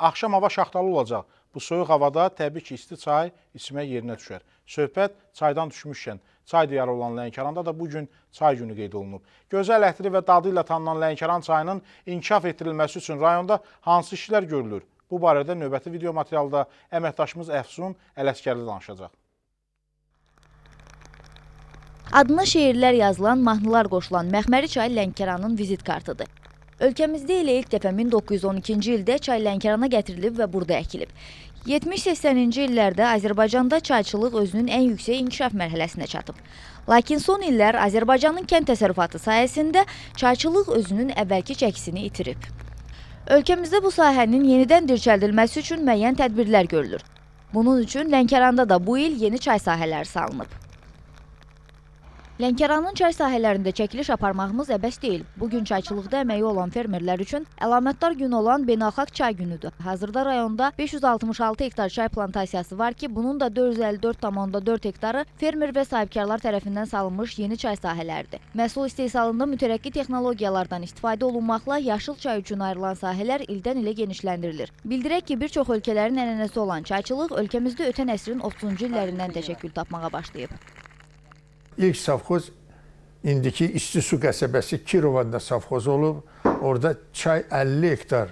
Axşam hava şaxtalı olacaq. Bu soyuq havada təbii ki, isti çay içmək yerinə düşər. Söhbət çaydan düşmüşkən, çay diyarı olan Lənkəranda da bu gün çay günü qeyd olunub. Gözəl ətri və dadı ilə tanınan Lənkəran çayının inkişaf etdirilməsi üçün rayonda hansı işlər görülür? Bu barədə növbəti video materialda əməkdaşımız Əfsun Ələsgərli danışacaq. Adına şeirlər yazılan, mahnılar qoşulan məxməri çay Lənkəranın vizit kartıdır. Ölkəmizdə elə ilk dəfə 1912-ci ildə çay Lənkərana gətirilib və burada əkilib. 70-80-ci illərdə Azərbaycanda çayçılıq özünün ən yüksək inkişaf mərhələsinə çatıb. Lakin son illər Azərbaycanın kənd təsərrüfatı sayəsində çayçılıq özünün əvvəlki çəkisini itirib. Ölkəmizdə bu sahənin yenidən dirçəldilməsi üçün müəyyən tədbirlər görülür. Bunun üçün Lənkəranda da bu il yeni çay sahələri salınıb. Lənkəranın çay sahələrində çəkiliş aparmağımız əbəs deyil. Bugün çayçılıqda əməyi olan fermerlər üçün əlamətdar gün olan beynəlxalq çay günüdür. Hazırda rayonda 566 hektar çay plantasiyası var ki, bunun da 454,4 hektarı fermer və sahibkarlar tərəfindən salınmış yeni çay sahələridir. Məhsul istehsalında mütərəqqi texnologiyalardan istifadə olunmaqla yaşıl çay üçün ayrılan sahələr ildən ilə genişləndirilir. Bildirək ki, bir çox ölkələrin ənənəsi olan çayçılıq ölkəmizdə ötən əsrin 30-cu illərindən təşəkkül tapmağa başlayıb. İlk safxoz indiki İstisu qəsəbəsi Kirovanda safxoz olub. Orada çay 50 hektar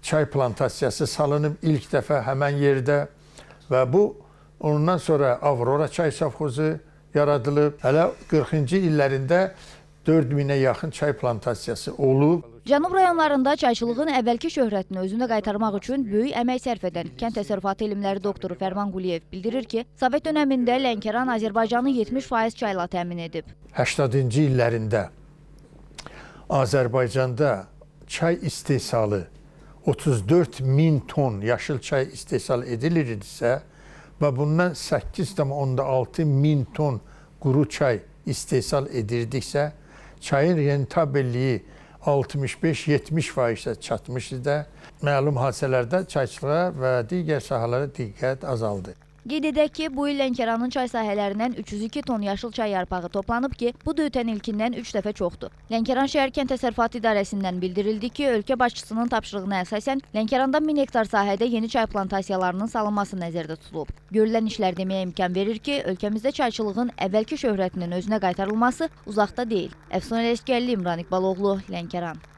çay plantasiyası salınıb ilk dəfə həmən yerdə və bu ondan sonra Avrora çay safxozu yaradılıb. Hələ 40-cı illərində 4000-ə yaxın çay plantasiyası olub. Cənub rayonlarında çayçılığın əvvəlki şöhrətini özünə qaytarmaq üçün böyük əmək sərf edən Kənd Təsərrüfatı Elmləri doktoru Fərman Quliyev bildirir ki, Sovet dönəmində Lənkəran Azərbaycanı 70% çayla təmin edib. 80-cı illərində Azərbaycanda çay istehsalı 34 min ton yaşıl çay istehsal edilirdisə və bundan 8,6 min ton quru çay istehsal edirdiksə, çayın rentabelliyi 65-70%-ə çatmış idi. Məlum hadisələrdə çayçılığa və digər sahələrə diqqət azaldı. Qeyd edək ki, bu il Lənkəranın çay sahələrindən 302 ton yaşıl çay yarpağı toplanıb ki, bu da ötən ilkindən 3 dəfə çoxdur. Lənkəran şəhər Kənd Təsərrüfatı İdarəsindən bildirildi ki, ölkə başçısının tapşırığına əsasən Lənkəranda 1000 hektar sahədə yeni çay plantasiyalarının salınması nəzərdə tutulub. Görülən işlər deməyə imkan verir ki, ölkəmizdə çayçılığın əvvəlki şöhrətinin özünə qaytarılması uzaqda deyil. Əfsun Ələsgərli, İmran İqbaloğlu, Lənkəran.